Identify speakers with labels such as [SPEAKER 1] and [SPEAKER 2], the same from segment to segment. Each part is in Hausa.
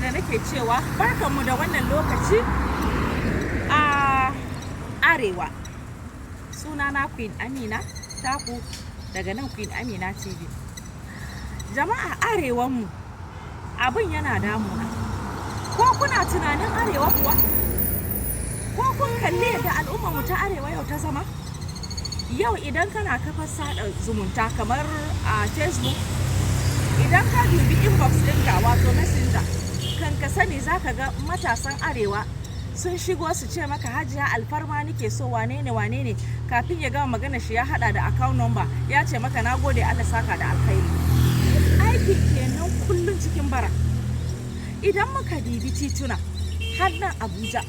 [SPEAKER 1] Da nake cewa barkanmu da wannan lokaci a Arewa. Sunana Queen Amina taku daga nan Queen Amina TV. Jama'a, arewanmu abin yana damuna. Ko kuna tunanin Arewa kuwa? Ko kun kalli yadda al'ummarmu ta Arewa yau ta zama? Yau idan kana kafar sada zumunta kamar a Facebook, idan ka dubi inbox ɗinka, wato Messenger, kan ka sani za ka ga matasan Arewa sun shigo su ce maka, "Hajiya, alfarma nike so," wane ne wane ne. Kafin ya gama magana shi, ya hada da account number, ya ce maka, "Na gode, Allah saka da alkhairi." Aiki kenan kullum cikin bara. Idan muka dibi tituna har nan Abuja,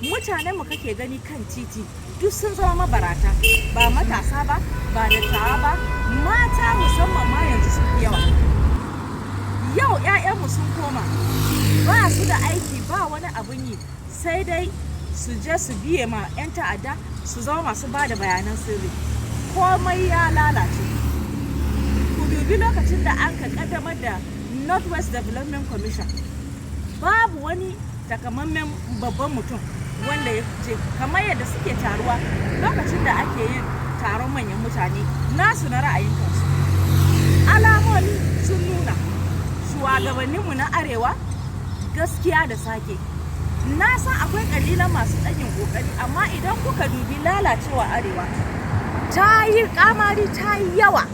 [SPEAKER 1] mutanen mu kake gani kan titi duk sun zama mabarata, ba matasa ba, ba dattawa ba, mata musamman ma yanzu sun fi yawa. Yau 'ya'yanmu sun koma ba su da aiki, ba wani abun yi, sai dai su je su biye ma 'yan ta'adda, su zama masu ba da bayanan sirri. Komai ya lalace. Ku dubi lokacin da an ka kaddamar da Northwest Development Commission, babu wani takamaiman babban mutum wanda ya je kamar yadda suke taruwa lokacin da ake yin taron manyan mutane nasu na ra'ayin kansu. Alamomi sun nuna shugabanninmu na Arewa, gaskiya da sake, na san akwai kalilan masu ɗanyin ƙoƙari, amma idan kuka dubi lalacewa Arewa ta yi kamari, ta yi yawa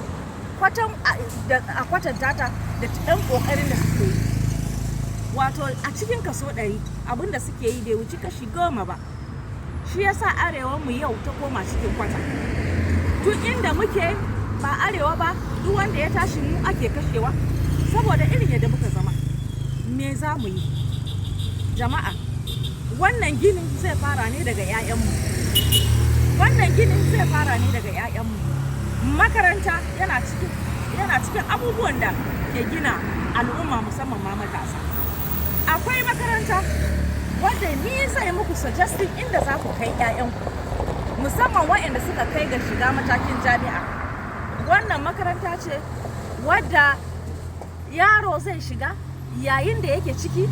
[SPEAKER 1] a kwatanta ta da ɗan ƙoƙarin da suke yi. Wato a cikin kaso 100, abin da suke yi bai wuci kashi 10 ba. Shi yasa Arewa mu yau ta koma cikin kwata. Duk inda muke ba Arewa ba, duk wanda ya tashi mu ake kashewa saboda irin yadda muka zama. Me za mu yi, jama'a? Wannan ginin zai fara ne daga 'ya'yanmu. Wannan ginin zai fara ne daga 'ya'yanmu. Makaranta yana cikin abubuwan da ke gina al'umma, musamman ma matasa. Akwai makaranta wadda ni zai muku suggesting inda za ku kai 'ya'yanku, musamman waɗanda suka kai ga shiga matakin jami'a. Wannan makaranta ce wadda yaro zai shiga, yayin da yake ciki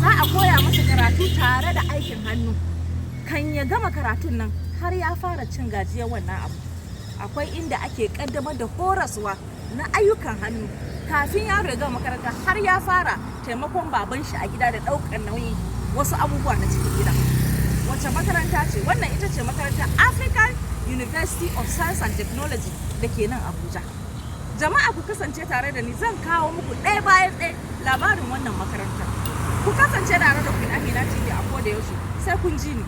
[SPEAKER 1] za a koya masa karatu tare da aikin hannu. Kan ya gama karatun nan, har ya fara cin gajiyar wannan abu. Akwai inda ake kaddamar da horaswa na ayyukan hannu. Kafin yaro ya gama makaranta, har ya fara taimakon baban shi a gida da ɗaukar nauyi wasu abubuwa na cikin gida. Wace makaranta ce wannan? Ita ce makaranta African University of Science and Technology da ke nan Abuja. Jama'a, ku kasance tare da ni, zan kawo muku ɗaya bayan ɗaya labarin wannan makarantar. Ku kasance tare da Queen Amina TV a koda yaushe, sai kun ji ni.